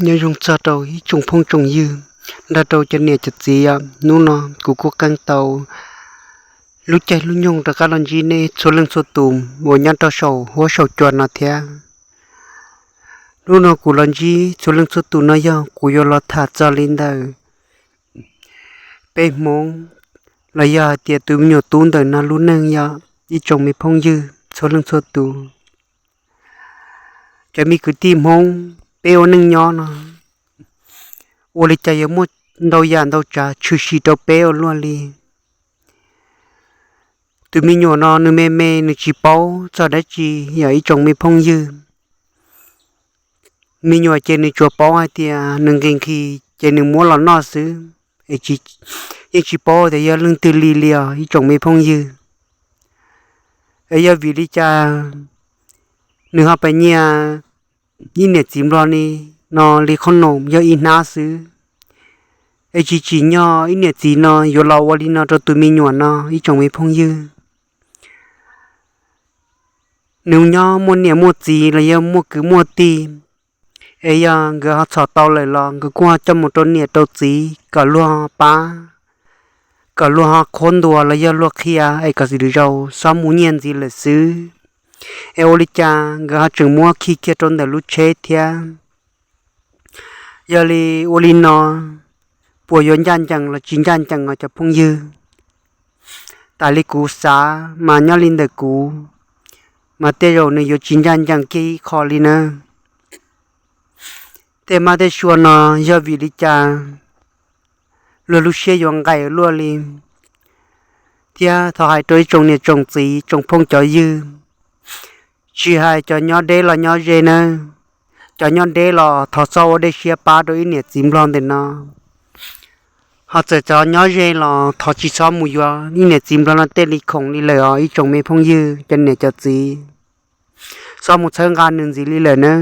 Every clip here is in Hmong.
Nyob zoo txog rau ib tsoom phooj tsoom ywg nrog rau cov niam cov txiv os. Hnub no kuv kuj qee tau lub caij lub nyoog rov qab los ntsib nej txhua leej txhua tus uas nyob rau saum huab saum cua no thiab. Hnub no kuv los ntsib txhua leej txhua tus no yog kuv yuav los tham txog li ntawm peb Hmoob los yog hais tias tus me nyuam tub ntawm no lub neej yog ib tsoom me phooj ywg txhua leej txhua tus. Cov me kwv tij Hmoob, peb ua neej nyob no ua li cas yuav muaj ntau yam ntau tsav tshwm sim rau peb ua luaj li. Tus me nyuam no nws me me nws tsis paub txog dab tsi yog ib tsoom me phooj ywg. Me nyuam ces nws tsuas paub hais tias nws nqhis nqhis ces nws muab los noj xwb, es yeej tsis paub tias yog leej twg li li os ib tsoom me phooj ywg. Es yog vim li cas nws ho pheej nyiam ib niam txiv nplog ni no li qhob noom yog ib hnab xwb, es tsis tsim nyog ib niam txiv no yuav los ua li no rau tus me nyuam no ib tsoom me phooj ywg. Nws nyob muaj niam muaj txiv los yog muaj kwv muaj tij, es yog nkawd ho txhom tau lawm los nkawd kuj ho coj mus rau niam rau txiv kom luag pab, kom luag ho qhuab ntuas los yog luag qhia es kom xim lwm zaus xob mus nyiaj ntxiv lawm xwb. Es ua li cas nkawd ho tseem muab khi kiag rau ntawm lub tsheb thiab? Yog li ua li no, puas yuav ncaj ncees los tsis ncaj ncees os cov phooj ywg? Tas li kuv xav mas nyob li ntawm kuv mas tej zaum nws yuav tsis ncaj ncees kiag ib qho li na. Tej mab tej sua no yog vim li cas luag lub siab yuav nqaim luaj li? Thiab thov hais rau ib tsoom niam tsoom txiv tsoom phooj cov ywg, tsis hais cov nyob deb los nyob ze nawb, cov nyob deb los thov txhob ua dej siab pab rau ib niam txiv nplog ntawm no. Ho txawm cov nyob ze los thov tsis txhob mus yuav ib niam txiv nplog no tej li khoom li lawm os ib tsoom me phooj ywg cov niam cov txiv. Txhob mus txhawb nqa nws ntxiv li lawm nawb.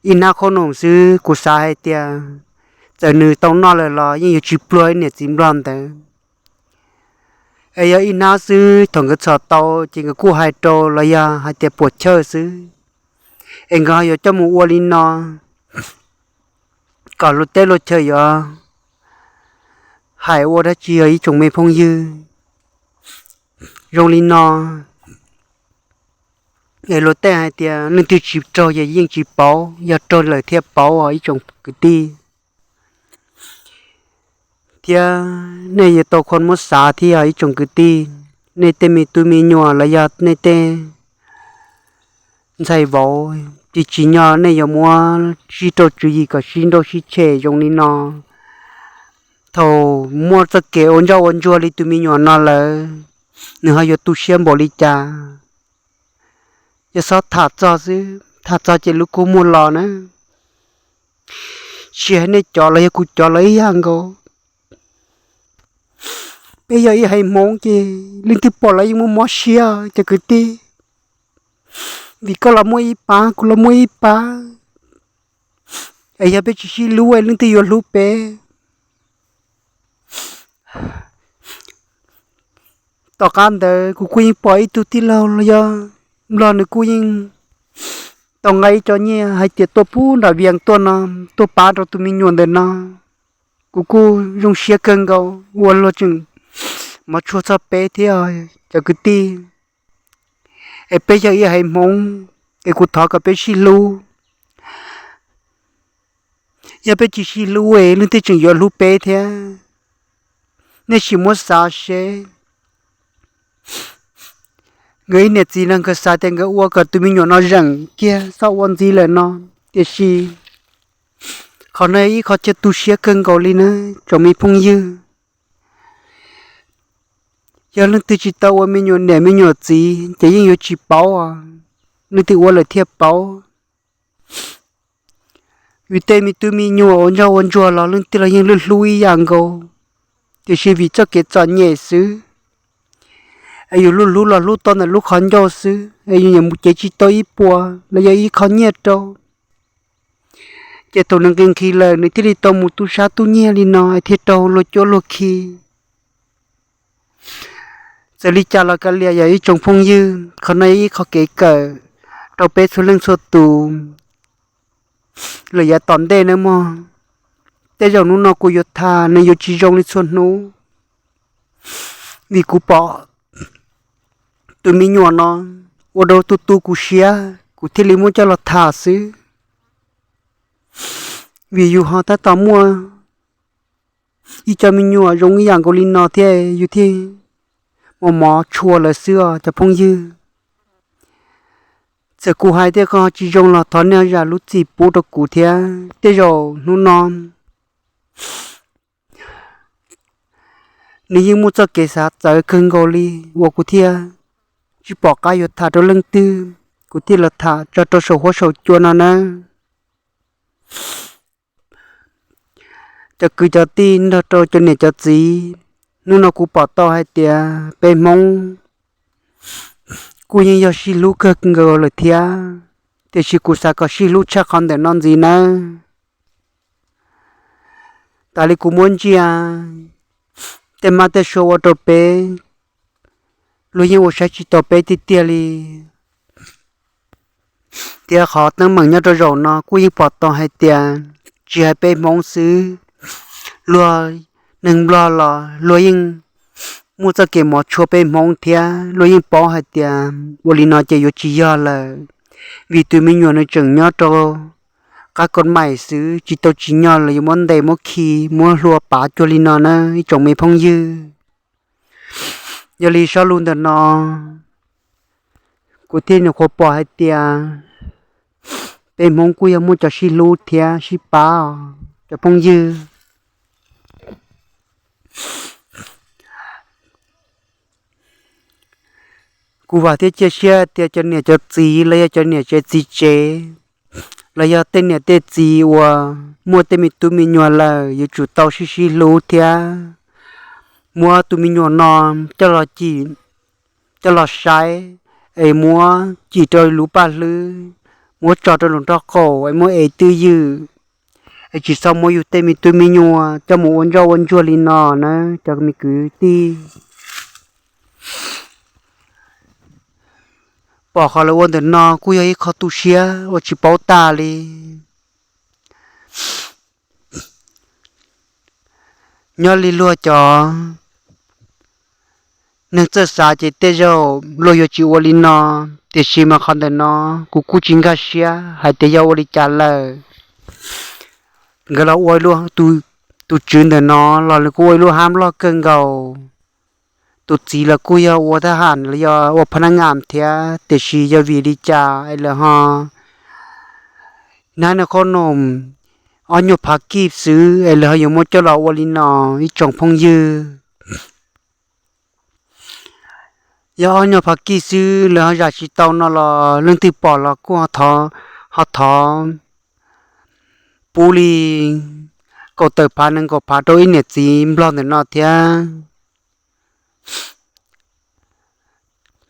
Ib hnab qhob noom xwb kuv xav hais tias txawm nws tau noj lawm los yeej yuav tsis pluag ib niam txiv nplog ntawd. Es yog ib hnab xwb thaum nkawd txhom tau ces nkawd kuj hais rau los yog hais tias puam chawj xwb, es nkawd ho yuav coj mus ua li no kom luag teb luag chaw yuav hais ua dab tsi os ib tsoom me phooj ywg. Zoo li no es luag tej hais tias leej twg tsis raug ces yeej tsis paub, yog raug lawm thiaj paub os ib tsoom kwv tij. Thiab nej yuav tau khuam muab xav thiab os ib tsoom kwv tij. Nej tej me tub me nyuam los yog nej tej ntxhais vauv, tsis tsim nyog nej yuav muab sib rau tswv yim kom sib nrauj sib tshem zoo li no. Thaum muaj txoj kev ua ntsoj ua ntsuag li tus me nyuam no lawm, nws ho yuav tu siab npaum li cas? Yog xob tham txog xwb, tham txog ces lub kua muag los na. Tsis hais nej cov los yog kuv cov los ib yam nkaus. Peb yog ib haiv Hmoob ces leej twg pom los yeej muaj mob siab cov kwv tij. Vim koj los muaj ib pab, kuv los muaj ib pab. Es yog peb tsis sib hlub es leej twg yuav hlub peb? Tom qab ntawd kuv kuj yeej pom ib tug tij laug los yog nplog nws kuj yeej tau nqa ib co nyiaj hais tias tuaj pub nram Vias tuaj no, tuaj pab rau tus me nyuam ntawm no. Kuv kuj zoo siab kawg nkaus uas luag tseem mov tshuaj txog peb thiab cov kwv tij. Es peb yog ib haiv Hmoob, es kuv thov kom peb sib hlub. Yog peb tsis sib hlub es leej twg tseem yuav hlub peb thiab? Nej sim muab xav seb. Nkawd ib niam txiv no nkawd xav tias nkawd ua kom tus me nyuam no zeem kiag txhob ua ntxiv lawm no, tiam sis qhov no ib qho chaw tu siab kawg nkaus li na tsoom me phooj ywg. Yog leej twg tsis tau ua me nyuam niam me nyuam txiv ces yeej yuav tsis paub os, leej twg ua lawm thiaj paub. Vim tej me tub me nyuam ua ntsoj ua ntsuag los leej twg los yeej hlub hlub ib yam nkaus, tiam sis vim txoj kev txom nyem xwb es yus hlub hlub los hlub tau ntawm lub qhov ncauj xwb es yus niam mus cev tsis tau ib puas los yog ib qho nyiaj rau. Ces thaum nws nqhis nqhis lawm nws thiaj li tau mus tu sab tu nyiag li no thiaj raug luag cuab luag khi. Txawm li cas los kav liam yog ib tsoom phooj ywg, qhov no yog ib qho kev kawm rau peb txhua leej txhua tus. lawm yav tom ntej nawb mog. Tej zaum hnub no kuv yuav tham nws yuav tsis zoo li txhua hnub, vim kuv pom tus me nyuam no ua rau tu tu kuv siab, kuv thiaj li muab coj los tham xwb. Vim yus ho tab tom muaj ib co me nyuam zoo ib yam nkaus li no thiab yus thiaj mos mov tshua lawv xwb os cov phooj ywg. Txawm kuv hais tias koj tsis zoo los thov nej zam lub txim pub rau kuv thiab. Tej zaum hnub no nws yeej muaj txoj kev xav txawv kawg nkaus li uas kuv thiaj tsis pom qab yuav tham rau leej twg, kuv thiaj los tham tso rau saum huab saum cua no nawb. Cov kwv cov tij nrog rau cov niam cov txiv, hnub no kuv pom tau hais tias peb Hmoob kuj yeej yog sib hlub kawg nkaus lawm thiab, tiam sis kuv xav kom sib hlub tshaj qhov ntawm no ntxiv nawb. Tas li kuv muab ntsia tej mab tej sua ua rau peb, luag yeej ua saib tsis taus peb tiag tiag li. Thiab qhov teeb meem nyob rau zaum no kuj yeej pom tau hais tias tsis hais peb Hmoob xwb, luag neeg Nplog los luag yeej muaj txoj kev mov tshua peb Hmoob thiab luag yeej paub hais tias ua li no ces yuav tsis yog lawm, vim tus me nyuam nws tseem nyob rau qab ko maim xwb, tsis tau tsim nyog los yuav muab ntes muab khi muab hlua pav cuag li no na ib tsoom me phooj ywg. Yog li zaj lus ntawm no kuv thiaj nyuam qhuav pom hais tias peb Hmoob kuj yog muaj cov sib hlub thiab sib pab os cov phooj ywg. Kuv vam thiab cia siab tias cov niam cov txiv los yog cov niam tsev txiv tsev los yog tej niam tej txiv uas muaj tej me tub me nyuam lawm yuav tsum tau sib sib hlub thiab muab tus me nyuam no coj los cim, coj los saib, es muab cim rau lub paj hlwb, muab tso rau lub nraub qaum es muab ev twj ywm, es tsis txhob muab yus tej me tub me nyuam coj mus ua ntsoj ua ntsuag li no na cov me kwv tij. Pom qhov lawv ua ntawm no kuj yog ib qho tu siab uas tsis paub tas li. Nyob li luag cov neeg txawj xav ces tej zaum luag yuav tsis ua li no, tiam sis mas qhov ntawm no kuv kuj tsis nkag siab hais tias yog ua li cas lawm. Nkawd los ua, tus tswv ntawm no los nws kuj ua ib lub hab loj kawg nkaus. Tus txiv los kuj yog ua thab ham los yog ua pha nab ngas thiab, tiam sis yog vim li cas es lawv ho nab nws qhob noom ob nyuag phav kij xwb es lawv ho yuav muab coj los ua li no ib tsoom phooj ywg. Yog ob nyuag phav kij xwb lawv ho zam tsis tau no los leej twg pom los kuj ho thov pub li kaum tawm phav nees nkaum phav rau ib niam txiv Nplog ntawm no thiab.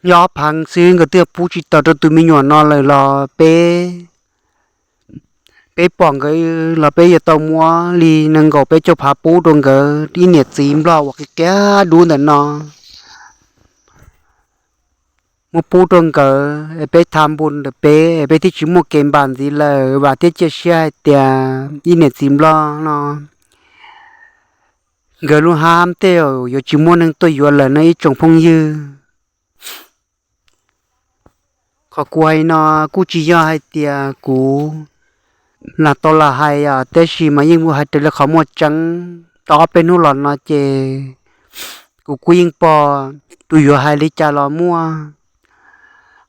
Yog ob phav xwb nkawd twb pub tsis tau rau tus me nyuam no lawm los peb, peb pom nkawd los peb yuav tau muab li nees nkaum peb caug phav pub rau nkawd ib niam txiv Nplog uas qia dub ntawm no. Muab pub rau nkawd es peb tha npu ntawm peb es peb thiaj tsis muaj kev npam ntxiv lawm. Vam thiab cia siab hais tias ib niam txiv Nplog no nkawd lub hab tej zaum yuav tsis muaj neeg tuaj yuav lawm no ib tsoom phooj ywg. Qhov kuv hais no kuj tsis yog hais tias kuv lam tau lam hais os, tab sis mas yeej hais raws li qhov muaj tseeb. Tau ob peb hnub los no ces kuv kuj yeej pom tus yuav hais li cas los muaj.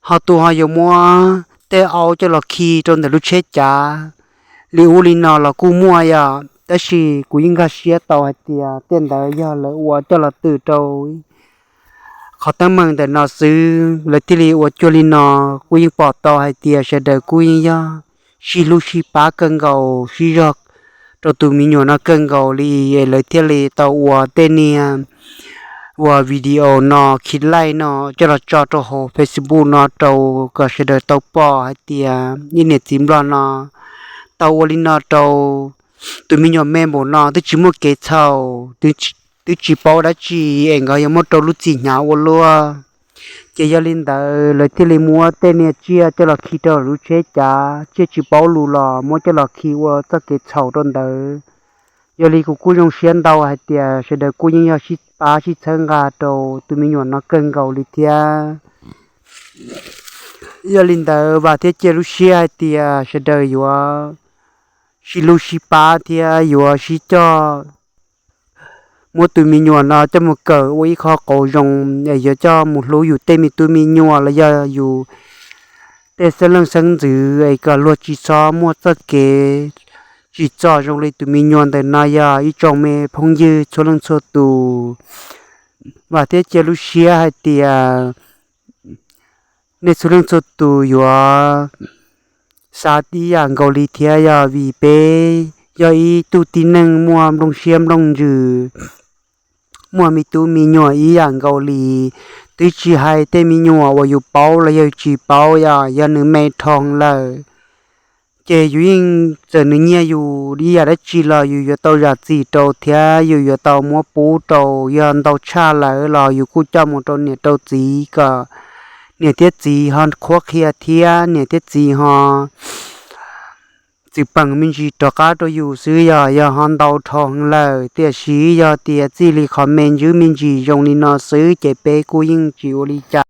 Ho tus ho yuav muab tej aub coj los khi rau ntawm lub tsheb cav li ub li no los kuj muaj yom, tab sis kuv yeej nkag siab tau hais tias tej ntawd yog lawv ua coj los twm rau qhov teeb meem ntawm no xwb lawv thiaj li ua cuag li no. Kuj yeej pom tau hais tias sawv daws kuj yeej yog sib hlub sib pab kawg nkaus, sib zog rau tus me nyuam no kawg nkaus li es lawv thiaj li tau ua tej niag ua video no khi laij no coj los tso rau hauv Facebook no rau kom sawv daws tau pom hais tias ib niam txiv Nplog no tau ua li no rau tus me nyuam me npaum no twb tsis muaj kev txhaum, twb tsis paub dab tsi es nkawd yuav muab rau lub txim hnyav ua luaj. Ces yog li ntawd lawv thiaj li muab tej niag tsiaj coj los khi rau lub tsheb cav, tsiaj tsis paub lus los muab coj los khi ua txoj kev txhaum rau ntawd. Yog li kuv kuj zoo siab ntau hais tias sawv daws kuj yeej yog sib pab sib txhawb nqa rau tus me nyuam no kawg nkaus li thiab. Yog li ntawd Vam thiab cia lub siab hais tias sawv daws yuav sib hlub sib pab thiab yuav sib coj muab tus me nyuam no coj mus kawm ua ib qho qauv zoo, es yuav coj mus hlub yus tej me tub me nyuam los yog yus tej xeeb leej xeeb ntxwv es kom luag tsis txhob muaj txoj kev tsim txom zoo li tus me nyuam ntawm no. Yog ib tsoom me phooj ywg txhua leej txhua tus, Vam thiab cia lub siab hais tias nej txhua leej txhua tus yuav xav ib yam nkaus li thiab, yog vim peb yog ib tug tib neeg muaj nplooj siab nplooj ntsws, muaj me tub me nyuam ib yam nkaus li, twb tsis hais tej me nyuam uas yus paub los yog tsis paub, yog nws me dhau lawm, ces yus yeej, txawm nws nyiag yus ib yam dab tsi los yus yuav tau zam txim rau thiab yus yuav tau muab pub rau. Yog ntau tshaj lawm los yus kuj coj mus rau niam rau txiv kom niam thiab txiv ho qhuab qhia thiab niam thiab txiv ho txwm peem me ntsis rov qab rau yus xwb. Yog, yog ho ntau dhau lawm, tiam sis yog tias txij li qhov me ntsis me ntsis zoo li no xwb ces peb kuj yeej tsis ua li cas.